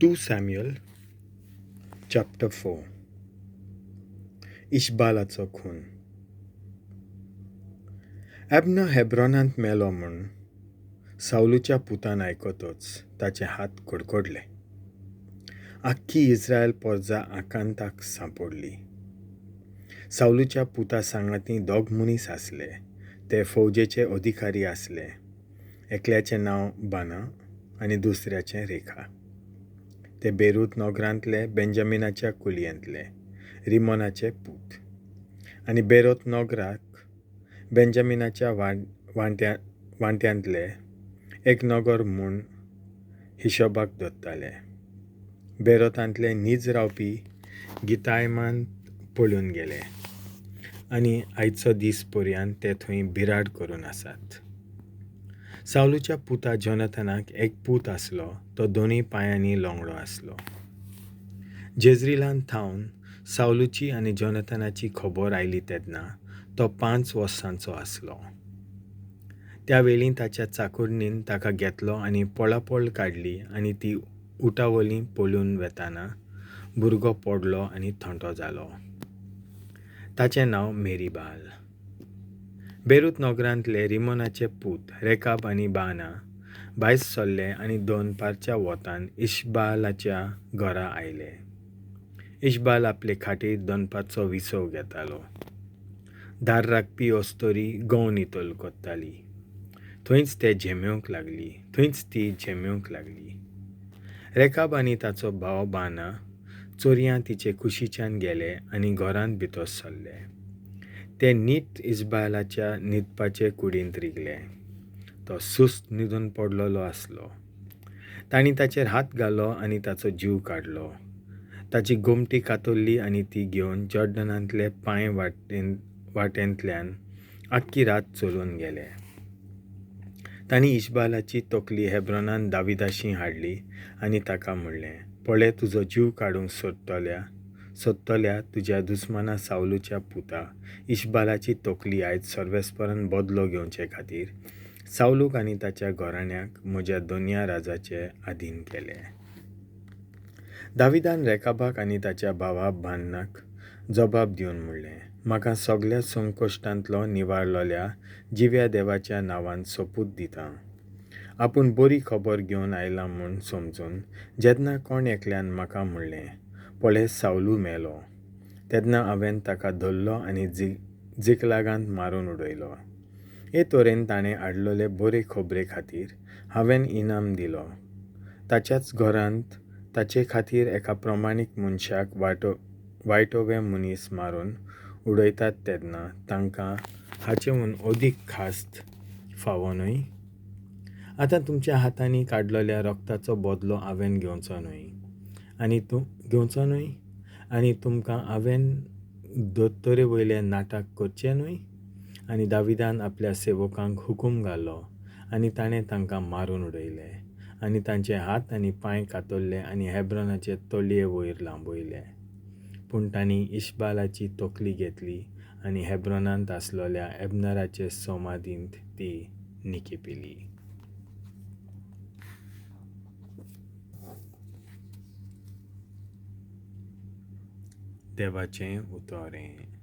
2 Samuel chapter 4. इशबालाचो खून. एबना हेब्रॉनांत मेलो म्हूण सावलूच्या पुतान आयकतच ताचे हात कडकडले. आख्खी इस्रायल पोरजा आकांताक सांपडली. सावलूच्या पुता सांगाती दोग मनीस आसले, ते फौजेचे अधिकारी आसले. एकल्याचें नांव बाना आनी दुसऱ्याचें रेखा. ते बेरूत नगरांतले बेंजामिनाच्या कुलयेंतले रिमोनाचे पूत आनी बेरोत नगराक बेंजामिनाच्या वांट्यांतले एक नगर म्हूण हिशोबाक दवरताले. बेरोतांतले नीज रावपी गितायमांत पळून गेले आनी आयचो दीस पर्यंत ते थंय बिराड करून आसात. सावलूच्या पुता जोनाथनाक एक पूत आसलो, तो दोनूय पांयांनी लोंगडो आसलो. जेज्रिलांत थावन सावलूची आनी जोनाथनाची खबर आयली तेन्ना तो 5 वर्सांचो आसलो. त्या वेळी ताच्या चाकुरणीन ताका घेतलो आनी पळापळ काडली आनी ती उटावली पळून वेताना भुरगो पडलो आनी थंडो जालो. ताचें नांव मेरीबाल. बेरूत नगरांतले रिमोनाचे पूत रेकाब आनी बाना भायर सरले आनी दनपारच्या वोतान इशबालाच्या घरा आयले. इशबाल आपले खाटीर दनपारचो विसव घेतालो. दार राखपी अस्तोरी गंव नितळ करताली. थंयच ती झेमेवंक लागली. रेकाब आनी ताचो भाव बाना चोरयां तिचे कुशीच्यान गेले आनी घरांत भितर सरले. ते नीट इशबालाच्या न्हिदपाचे कुडींत रिगले. तो सुस्त न्हिदून पडलेलो आसलो. तांणी ताचेर हात घालो आनी ताचो जीव काडलो. ताची गोमटी कातरली आनी ती घेवन जॉर्डनांतले पांय वाटेंतल्यान आख्खी रात चलून गेले. तांणी इशबालाची तकली हेब्रॉनान दाविदाशी हाडली आनी ताका म्हणलें, पळय, तुजो जीव काडूंक सोदतल्या तुज्या दुस्माना सावलूच्या पुता इशबालाची तकली आयज सर्वेस्परान बदलो घेवचे खातीर सावलूक आनी ताच्या घराण्याक म्हज्या दोनया राजाचे आधीन केले. दाविदान रेकाबाक आनी ताच्या भावा बान्नाक जबाब दिवन म्हणलें, म्हाका सगल्या संकश्टांतलो निवारलेल्या जिव्या देवाच्या नांवान सोपूत दिता. आपूण बरी खबर घेवन आयला म्हूण समजून जेन्ना कोण एकल्यान म्हाका म्हणलें, पळय सावलू मेलो, तेन्ना हांवें ताका धरलो आनी जिकलागांत मारून उडयलो. हे तरेन ताणें हाडलेले बरे खबरे खातीर हांवें इनाम दिलो. ताच्याच घरांत ताचे खातीर एका प्रमाणीक मनशाक वायटोवे मनीस मारून उडयतात तेन्ना तांकां हाचेहून अदीक खास्त फावो न्हय? आतां तुमच्या हातांनी काडलेल्या रक्ताचो बदलो हांवें घेवचो न्हय आनी तुमकां हांवें दोतोरे वयले नाटक करचें न्हय? आनी दाविदान आपल्या सेवकांक हुकूम घालो आनी ताणें तांकां मारून उडयले आनी तांचे हात आनी पांय कातरले आनी हेब्रॉनाचे तळये वयर लांबयले. पूण तांणी इशबालाची तकली घेतली आनी हेब्रॉनांत आसलेल्या एबनराचे समाधींत ती निकिपिली. देवाचें उतरें.